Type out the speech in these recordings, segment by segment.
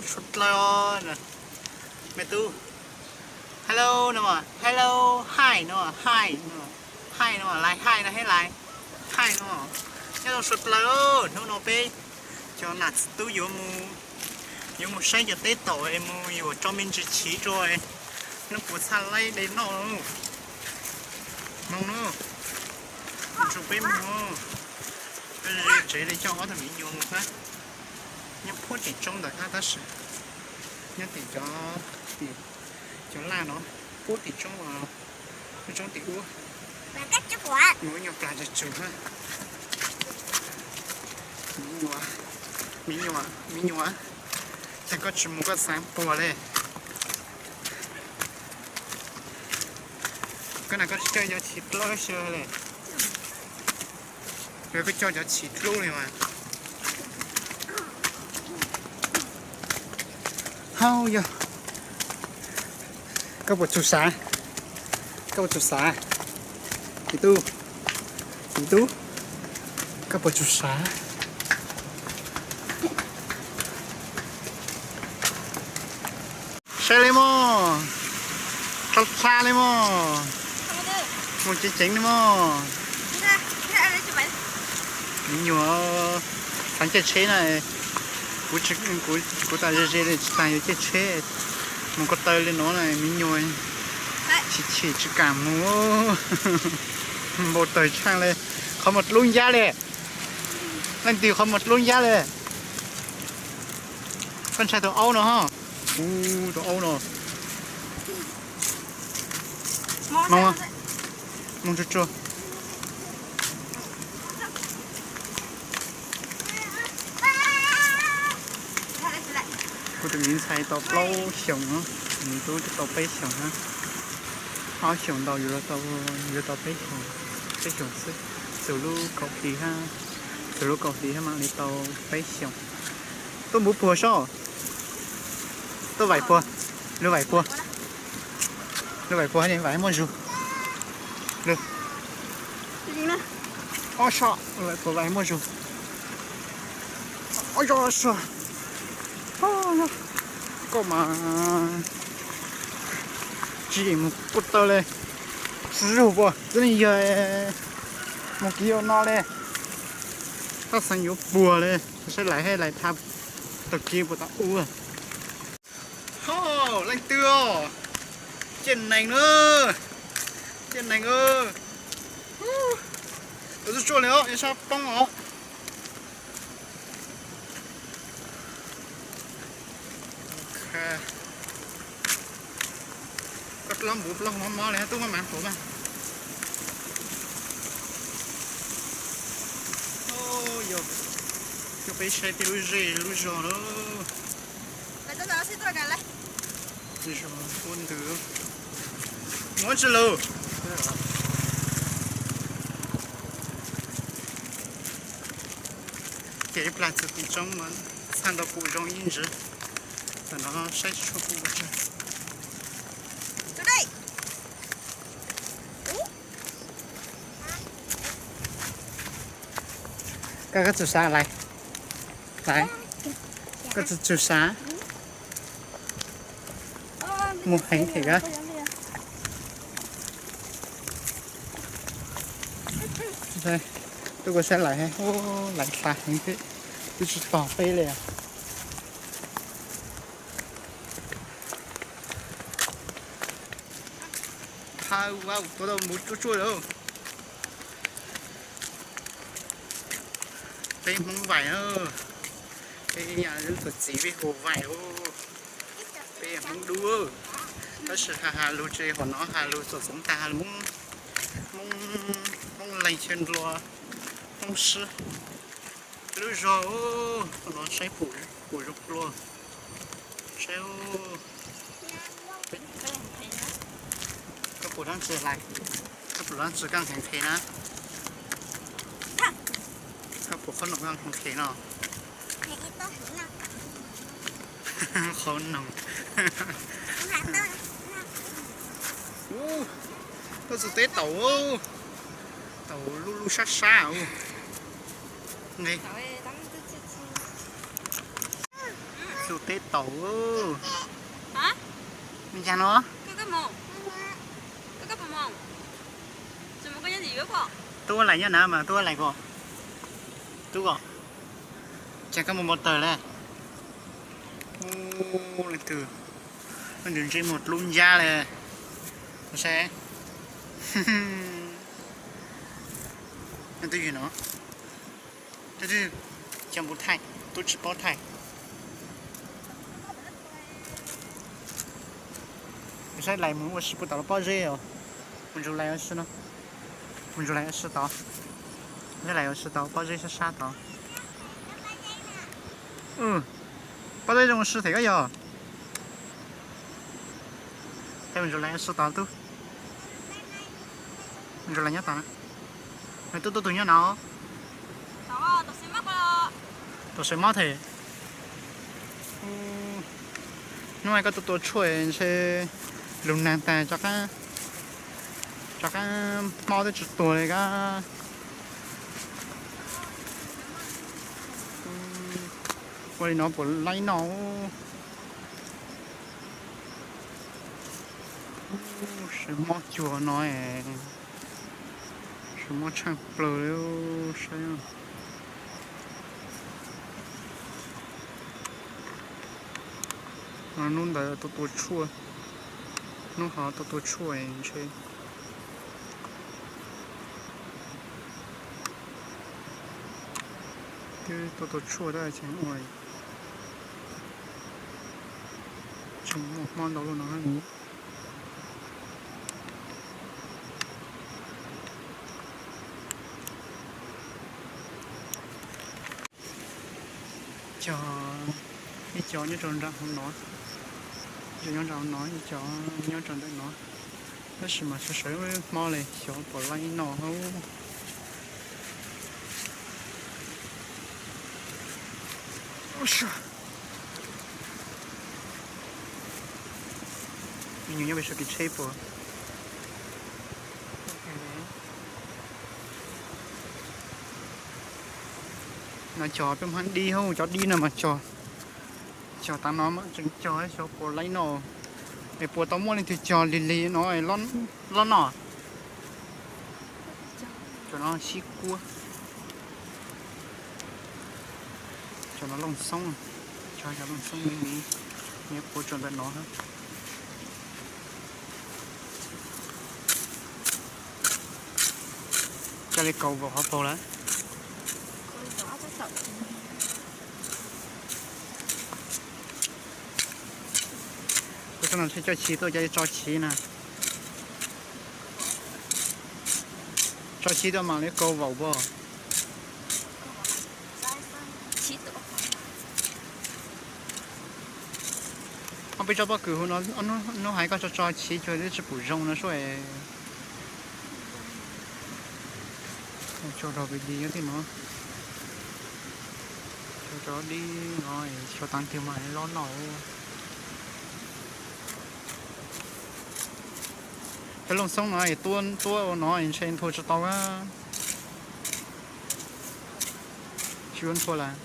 Sua dlawg os. Me tub. Hello no, hello, hi no, hi no, hi no, lais hi no, hi lais, hi no. Nyob zoo sua dlawg, hnub no peb cov nam txiv tub yuav mus, yuav mus saib cov teb tom es mus yuav tso me ntsis chiv rau, noj puas txhaj laib de noj. Mus no, mus tso peb mus. Peb ze tsev li coj ob tug me nyuam mus hab. Nyob puag tim roob ntawd hab tab sis nyob tim cov, cov laj no, puag tim roob, roob tim ub. Mus ib nyuag plag tsug tsug hab. Me nyuam, me nyuam, cas koj tsis mus koj xaav puag le. Koj na koj tsis coj cov chiv dlub xwb le. Koj coj cov chiv dlub li mas. Hau yog, koj puas tsug sav? Koj puas tsug sav? Txiv tub, txiv tub, koj puas tsug sav? Saib li mog, tau tsa li mog, mus ceev ceev li mog. Me nyuam, xaav caij tsheb na, kuv, kuv tas ze ze li tsis tas yuav caij tsheb mus ko taw li no na, me nyuam chim chim tsis kam mus. Npau taws tshaaj le, qhov muag dlub ncab le, leej twg qhov muag dlub ncab le. Koj ntshai tus aub no hos, kuv tus aub no. Moog, moog tsuag tsuag. Kuv tus miv ntxhais tau plaub xyoos, kuv tus miv tub tau peb xyoos hab. Ob xyoos ntau, yuav tau peb xyoos, peb xyoos xwb. Txug lub kaum hli hab, txug lub kaum hli hab mam li tau peb xyoos. Tuaj npuv puag sob, tuaj vaim puag, lug vaim puag, lug vaim puag, vaim muaj zug. Lug, ob sob, lug vaim puag vaim muaj zug. Ob sob, koj mas tsis mus kuj tau le, zug puas txwv yog mus kiv ua no le. Koj xaav yuav puag le, saib lais hab lais tha tau kiv puas tau ua. Ho, leej twg os? Ciaj neeg na, ciaj neeg. Ua tsuj tsuaj li os, sab poob os. Koj plaub npuv plaub mob mob li tub maj mam hauv mas. Yog, coj peb saib peb lub zej lub zog lawm. Zog ua ntws, muab tsi lug. Ces ib plag txug tim tsoob mas txhaj ntau pum zoo ib ntsis. Tam no saib tsis tshua pum ua tsawg. Koj, koj tsum sav lais, lais, koj tsum sav. Mus heev thiab. Tuaj kuv saib lais, lais tas heev thiab, twb tsis tos peb li. Hau, tuaj tau npuv tsuaj tsuaj lawm. Peb Hmoob Vaim, peb yam lub txiv peb hu Vaim, peb yog Hmoob Dub. Tab sis has has lug tsis hom no, has lug txom txoov tag, has lug Hmoob, Hmoob Leeg Xya Nplua, Hmoob Sib. Lub zog no saib pum zoo pluag. Saib, koj pum dlaab tsi lais, koj pum dlaab tsi koj nqhes nqhes na. Koj pum qhob noom koj nqhes no. Qhob noom. Koj txug teb taum, taum luj luj sab sab. Nqe, Tus teb taum. Me cas no? Tub lais nyob na mas tub lais ko. Tub ko. Cas koj mus npau taws lawm? Ub, leej twg, leej twg ntsej muag dlub ncab li. Saib. Leej twg no? Leej twg, cov npus thaij, tub tsis paub thaij. Saib lais mus ua si puas tau lub pob zeb os. Mus ntsus lais ua si no. Mus ntsus lais ua si tod. Saib lais ua si tod, pob zeb sab sab tod. Pob zeb zoo ua si thiab koj yog. Mus ntsus lais ua si tod tub. Mus ntsus lais nyob tod na. Tub tub tug nyob no. Tau sawv mob thiab. Hnub no koj tua tua tshuaj ntshe lug nag tag, rov qab mob twb tsis tuag li koj. Ua li no puas laib noj? Sawv mob cuag no, sawv mob tshaaj plaws li saib. Hnub ntawd tua tua tshuaj, hnub hov tua tua tshuaj ntshe. Twb tua tua tshuaj tab sis ua tseem muaj mob ntau luaj no. Cog, ib co nyob rau nram hauv no, ib co nyob rau hauv no, ib co nyob rau ntawm no, tab sis mas sawv sawv mob li, xyov puas laib noj. Me nyuam nyob pem saum kev tsheb puas? No cog peb hmab dib hauv, cov dib no mas cog, cog tav no mas tseem cog xyov puas laib noj, es puas tau muaj leej twg cog lig lig no loj noj. Cov no sib kuab, cov no looj xoob, cov looj xoob miv miv, nws puav tsuas ntawm no. Coj li kaus vaum hov paug lawm. Kuv tso no thiaj coj chiv tuaj, coj li tso chiv na. Tso chiv tuaj mam li kaus vaum puas? Ob peb tsob pob kws hu no, hnub hais koj tso tso chiv cuag twb tsis pum zoo no sub. Tso rau pem di nyob tim no. Tso rau dib no, xyov tav twg mas loj noj. Cov looj xoob no es tuab tuab ua no es ntshe nthua tsis tau. Tsis ua nthua lawm.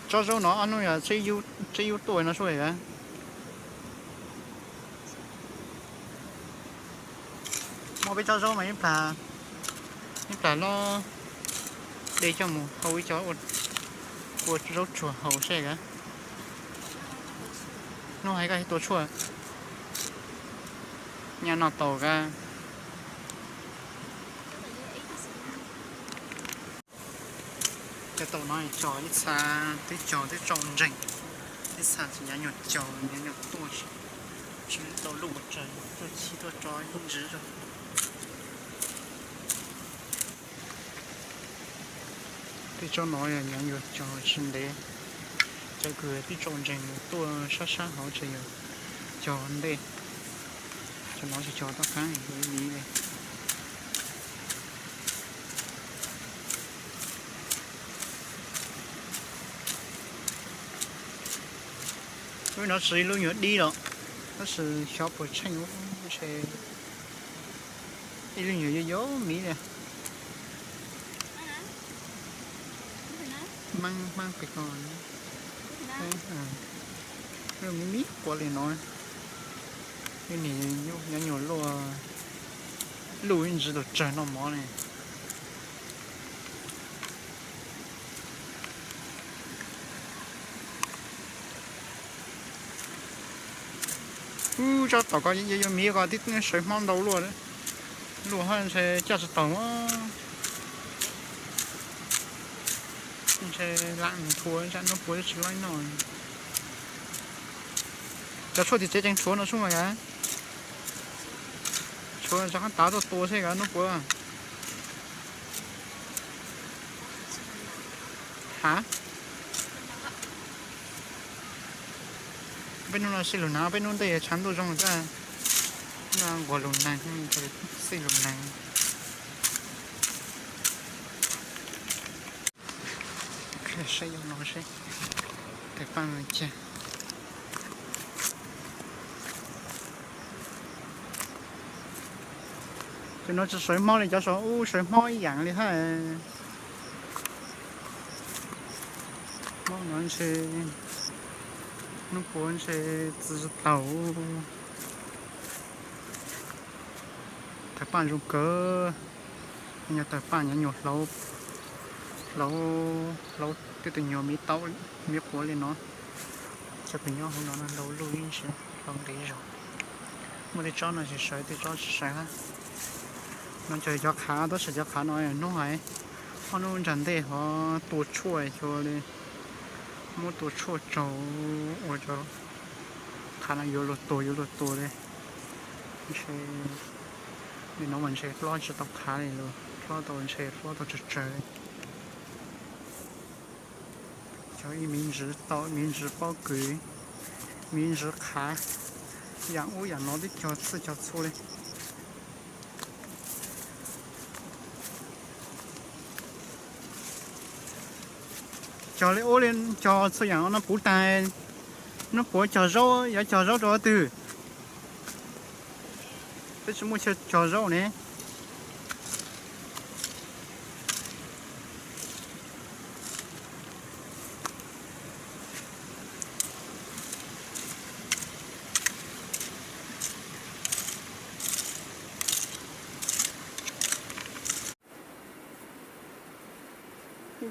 Tsob zaub no ob hnub yog tseb yub tuaj no sub. Muaj peb tsob zaub mas ib plag, ib plag loj, de coj mus hau ib co ua zaub tsuag haus seb. Hnub hais koj tua tshuaj, nyaj noj tau kab. Cov taum no cog ib txha twb cog twb tsaus ntseg, ib txha tsis nyav nyuag cog nyav nyuag tuaj, tsis tau luj ua tsaug, tuaj chib tuaj tso ib ntsis zog. Tej tsob no yog nyav yuav cog tsis ntev, cov kws tib tsaus ntseg tuaj sab sab hauv ces yog cog ntej. Cov no tsis cog tom qab li. Lub no tsis ib lub nyuag dib los, tab sis xyov puas tsheej, ntshe ib lub nyuag yuav yuav miv li. Hmab, hmab pes ko, mi mi quav li no, nyob nyuag luaj, luj ib ntsis tau tsawg noj mov ne. Ub, tsob tom ko yuav miv ko twb sawv hmab ntau luaj, luaj hab ntshe coj tsis taus. Ntshe lam nthua zaj nub puav tsis laib noj. Cov tshuaj tim tsev tseem tshuav no sub mas yog, tshuav rov qab tav tuaj tua seb nub puav. Hav, peb hnub no sij lug hnav, peb hnub ntej tshav ntuj zoo, nquag lug neeg, sij lug neeg. Saib yog no seb, tais paj no cag. Cov no tsis sawv hmab li, cov saum ub sawv hmab ib yam li hab. Hmab no ntshe nub puav ntshe txi tsis taus. Tais paj zoo kawg, yog tais paj nyob nyuag hlauv, hlauv, hlauv tej tug nyuag miv taum, miv quav li no. Cov kws nyob hauv no hlauv luj ib ntsis, hlauv ntev zog. Muaj tej tsob no tsis sawv, tej tsob tsis sawv hab. No cov, cov qhav, tab sis cov qhav no hnub hais, ob hnub ntsag ntej ho tua tshuaj xyuas li, muab tua tshuaj tsaug ua rau qhav no yuav luag tuag yuav luag tuag li. Ntshe nim no mas ntshe hlob tsis tau qhav li lawm, hlob tau ntshe hlob tau tsawg tsawg li. Cov ib miv ntsis taum, miv ntsis pob kws, miv ntsis qhav, yam ub yam no twb cog txhij cog txhua li. Cog li ub li cog txhua yam no puv taag, nub puav cog zaub, yuav cog zaub rau qhov twg? Peb tsis muaj chaw cog zaub ne. Koj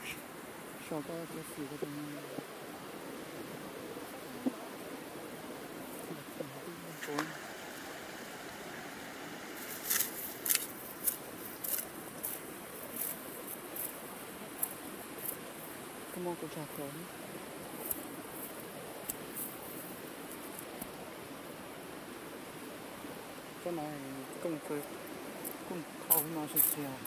muab kuv tsa tau. Tsob no kooj kawg, kooj thauj no tsis tiag.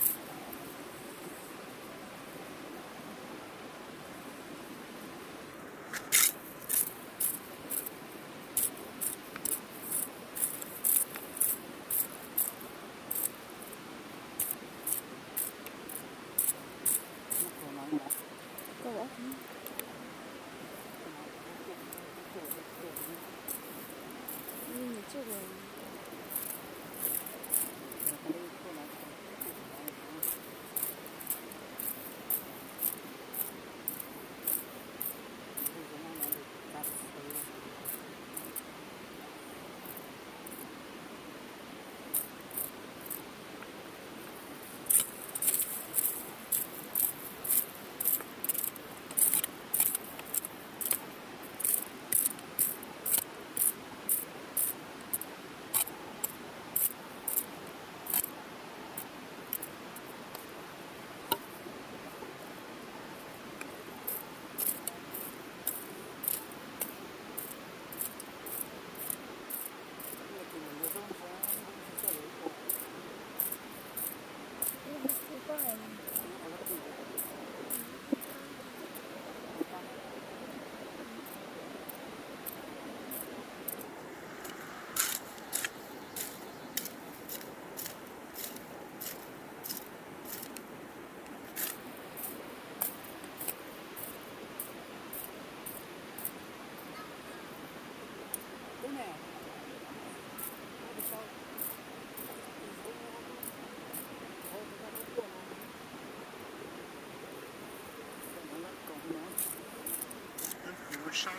Tus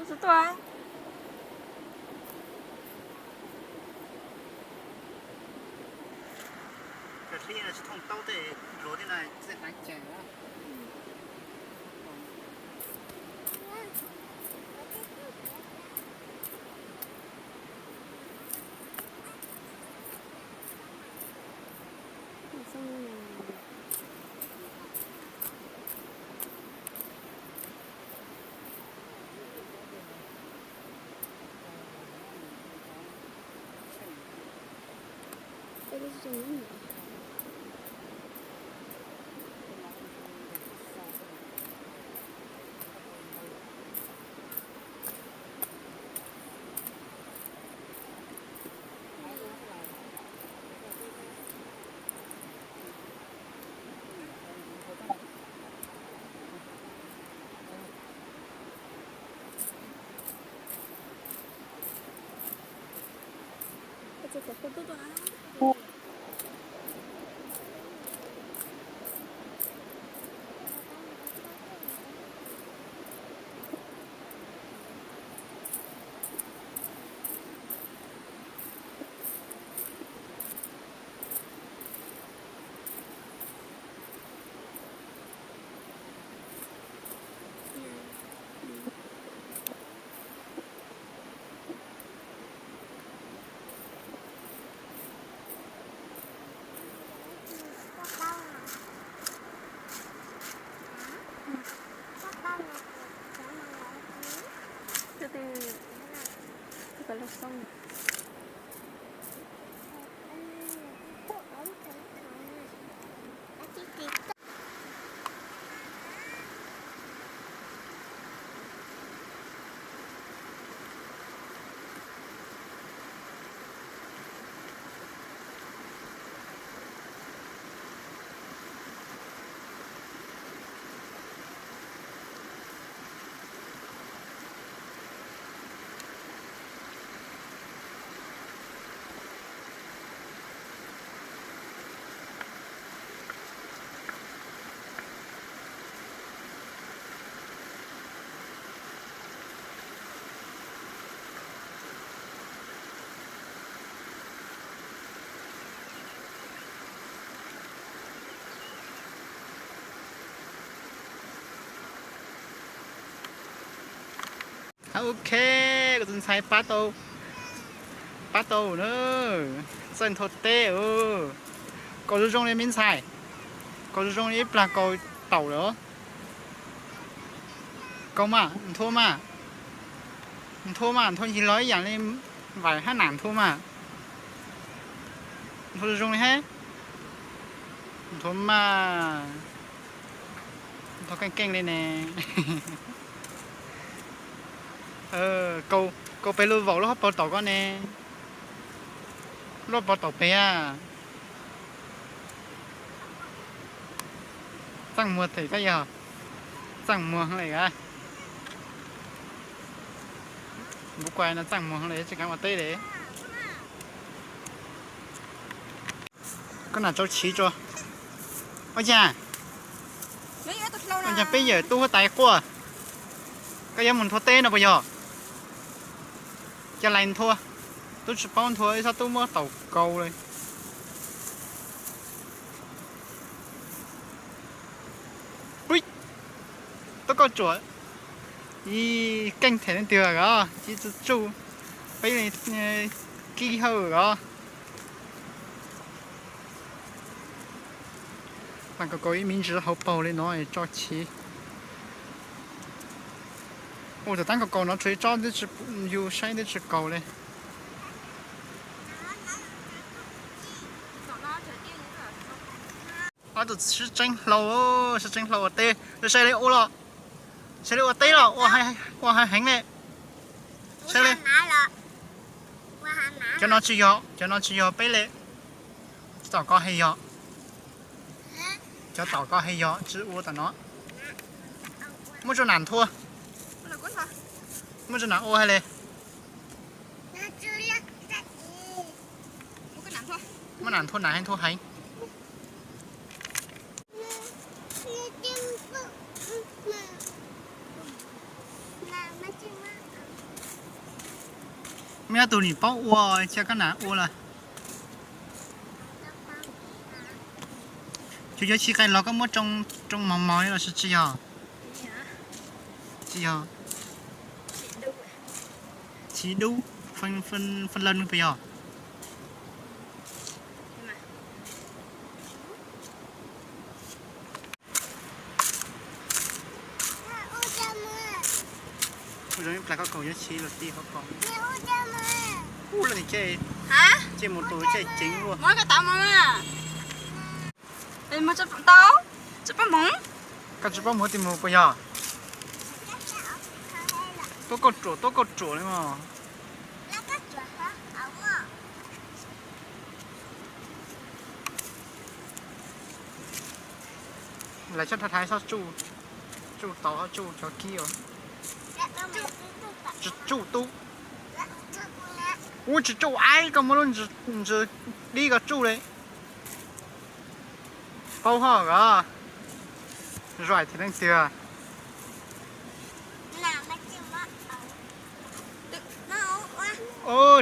twg tuaj? Cov hli no tsis thooj taub tej luag thiab no, txij hnav cees na. Ok, kuv tus ntxhais pab tau, pab tau na, txawj nthua teb. Kaus zoo zoo li me ntxhais, kaus zoo zoo li ib plag kaus taum lawm. Kaus mas, nthua mas, nthua mas, nthua ncig los ib yam li vaim hab nam nthua mas. Nthua zoo zoo li hab. Nthua mas, nthua keej keej li ne. Kaus pem lub vaum lub hauv paus taum ko ne. Lub paus taum pem a. Txaj muag them koj yog, txaj muag heev li a. Npu kuaj no txaj muag heev li tsis kav ua teb li. Koj nam tsau chiv tso. Ua cas, ua cas peb yawm tub huab tais quaj? Koj yuav mus nthua teb no puas yog? Ca lais nthua, tub tsis paub nthua ib txhob tub muab taum kaus li. Ui, tub kauj tsuam, ib keej them leej twg os, ib txuj tsuj, peb kib hawj os. Tab kaus kaus ib me ntsis hauv paus li no tso chiv. Ua tus tab kaus kaus no tshuav ib tsob twb tsis, yus saib twb tsis kaus li. Ob tug sib tseeb hlau, sib tseeb hlau ua teb, saib li ua los, saib li ua teb los, ua heev li. Saib li, cov no tsis yog, cov no tsis yog peb li. Tom ko he yog, cov tom ko he yog tsis ua tom no. Muab tsuj nam nthua, muab tsuj nam ua hais li. Muab nam nthua nam he nthua heev. Muaj ob tug nim paub ua, cia koj nam ua lawm. Cuag yuav tsis qe los koj muab tsoo mos mos los sis tsis yog? Tsis yog. Tsis dub, fab lawj puas yog? Ua zoo ib plag koj kaus yuav tsis los ti hauv paus. Ub los nim ces, ces mus tus ces ceev ua. Koj tsis paub mus tim mus puas yog? Tuaj kauj ruam, tuaj kauj ruam li mos. Lawv txhob thaiv, txhob tsuj, tsuj tau tsuj cov kib os. Tsis tsuj tub. Ub, tsis tsuj aib, koj muab lub ntsws dib ko tsuj li. Paub hos os, zuaj thiab leej twg.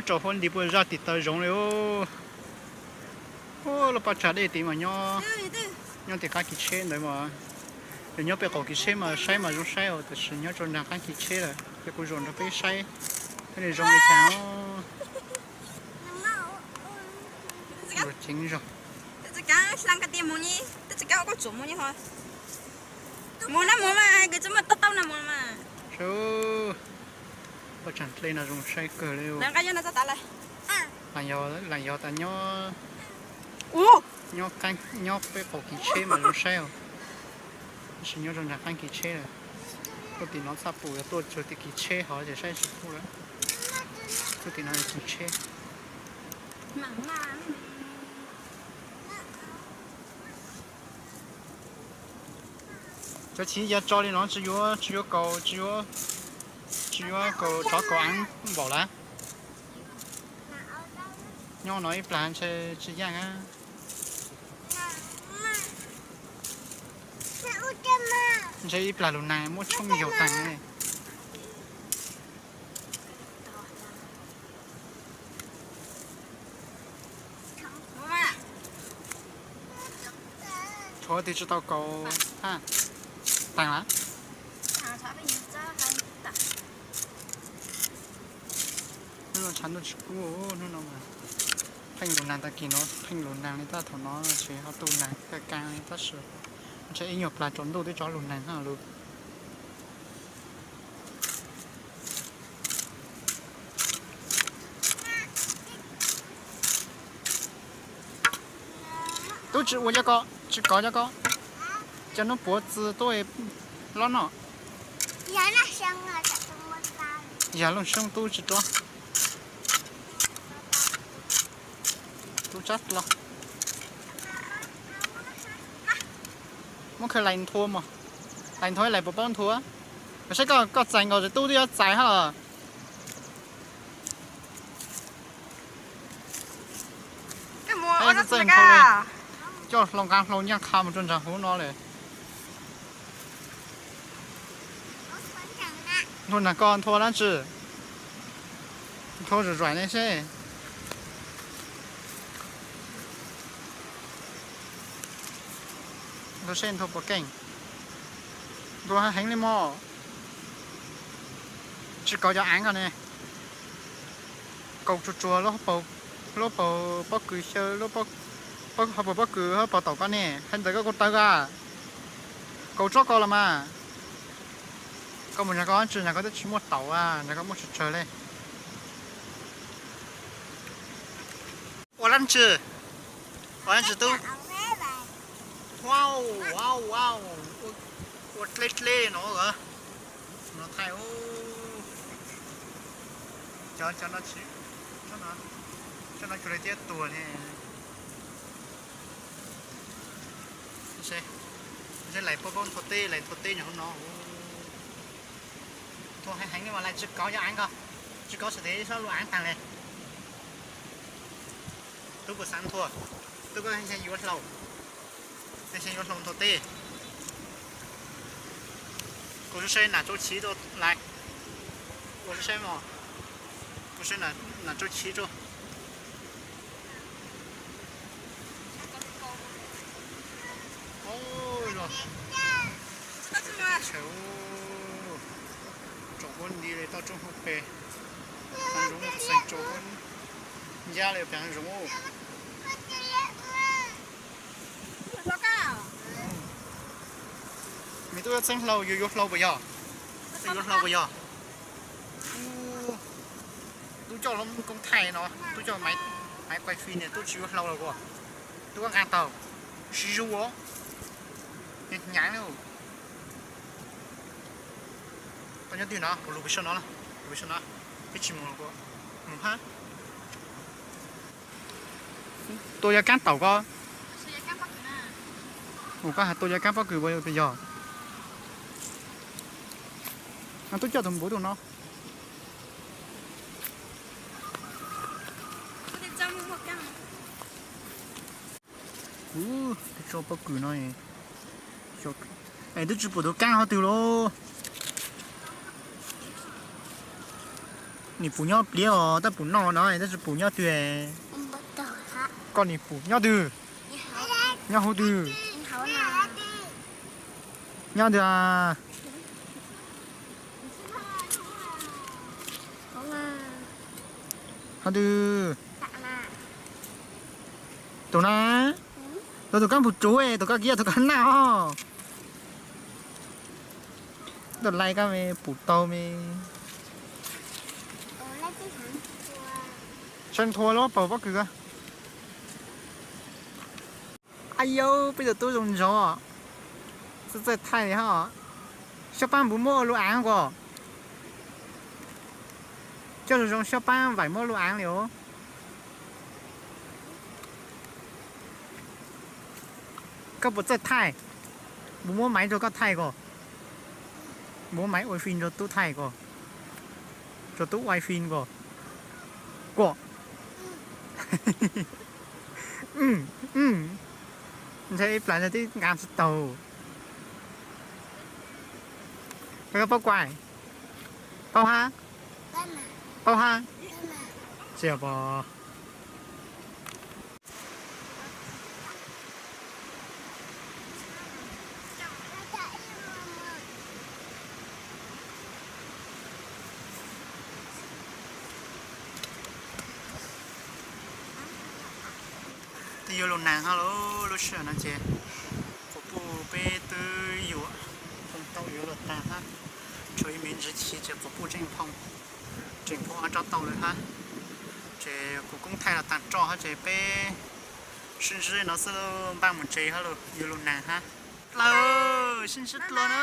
Tsaus huab nti puas zaj tim taw zoov li. Ub, lub paj tsag dej tid mas nyob, nyob tim qab kis tsheb ntawd mas. Yog nyob pem qaum kis tsheb mas saib mas zoo saib os, tiam sis nyob rau nram qab kis tsheb lawm ces kuv zuam nrog peb saib thiaj li zoo li cas. Ceev zog. Mus na mus mas, koj tsis muaj tau tau na mus mas. Paj tsag dlej no zoo saib kawg li. Lam yog tas nyob, nyob peb qaum kis tsheb mas zoo saib os. Tab sis nyob rau nram qab kis tsheb lawm. Tuaj tim no txhaj pum, yog tuaj txog tim kis tsheb hov ces saib tsis pum lawm. Tuaj tim no kis tsheb. Cov chiv ya tso li no tsis yuav, tsis yuav kaus, tsis yuav, tsis yuav kaus tsov kaus av npaum lawm. Nyob no ib plag ntshe tsis yaj na. Ntshe ib plag lus nees muab tshooj yaus taag. Tshuav twg tsis tau kaus, taag lawm. Hnub no tshav ntuj tsis kub, hnub no mas pheej lug naag, tag kis no pheej lug naag li, tab thaum no tsis ho tu naag, ka kaag li tab sis ntshe ib nyuag plag tsaus ntuj twb tso lug naag hab lug. Tub tsis ua cov ko, tsis kov cov ko, cov nub puav txwv tuaj lob noj. Yog looj xyoob tub tsis tuaj. Tub tsab los. Muab khaws lais nthua mog. Lais nthua, lais puas paub nthua? Saib koj, koj txais nkaus tub twb yuav txais hab los. Txawj nthua li, coj hlau nqaa hlau nyaaj qha mus rau nraag huv no lawm. Nthua nraag ko nthua dlaab tsi? Nthua zuj zuav ne seb. Nthua seb nthua puas keej. Nthua heev li mog. Tsis kov cov aav ko ne. Kaus tsuag tsuag, lub hauv paug pob kws xyaw, lub hauv paug pob kws, hauv paug taum ko ne, hais ntawd koj kuj tawg a. Kaus tsob ko los mas. Koj mus nraag ko dlaab tsi, nraag ko twb tsis muaj taum a, nraag ko muaj tsawg tsawg le. Ua dlaab tsi? Ua dlaab tsi tub? Wow, wow, wow. Ua dleb dleb no, no thaij. Cov, cov no, cov no tsuas li tiab tuag li. Lais paub paub nthua teb, lais nthua teb nyob hauv no. Nthua heev heev mas lais tsw kauv cov aav ko, tsw kauv xwb tes ib sab lub aav taag le. Tub kuv xaav nthua, tub koj yuav hlau, yuav hlau nthua teb. Kuv saib nam tsau chiv rua lais, kuv saib mog, kuv saib nam tsau chiv rua. Tsaus huab nti li toj roob hauv pes, zoo txeeg tsaus huab ncab li pes zoo. Me tub yuav txeeb hlau, yuav yuav hlau puas yog? Yuav hlau puas yog? Tub coj lub koob thaij no, tub coj maiv quaj fim ne, tub tsis yuav hlau los as. Tub koj nqaa taug, sib zuj ua hnyav. Tau nyob twg no, kuv lug pem saum no, lug pem saum no, peb tsis mus los as, mus hab. Tua yog kaab taum ko, ua koj has tua yog kaab pob kws puas yog? Tub coj tus npuv tus no. Tub tso pob kws no, es twb tsis pum tus kaab hov twg lauj. Nim pum nyob pliav os, tab pum noj no tab tsis pum nyob twg. Koj nim pum nyob twg? Nyob hauv twg? Nyob twg a? Hov twg? Tus na, tus, tus koj pum tsuv, tus koj kiv, tus koj naj os. Tus laij koj me pum tau me. Saib nthua lub paug pob kws ko. Ab yau, peb tus tub zoo ntsov, txawj txawj thaij li hab. Xyov paab puas muab ua lub aav ko. Coj zoo zoo xyov paab vaim muab lub aav li os. Koj puas txawj thaij? Puas muab maiv rua koj thaij ko? Muab maiv ua fim rua tub thaij ko, rua tub ua fim ko. Ko. Ntshai ib plas ntshai twb nqaa tsis taug. Koj paub kuaj? Paub hab? Paub hab? Tsis yog pom. Twb yuav luag naag hab lauj, lub sij hawm no ces quas puj peb twb yuav phoo tau yuav luag taag hab, tshuav ib me ntsis chim ces quas puj tseem phoo, tseem phoo ob tsob tau lawm hab. Ces kuv koob thaij los taag tso hab ces peb sib ntsib no xwb, npaj mus tsev hab lauj, yuav luag naag hab. Dlawg, sib ntsib dlua na.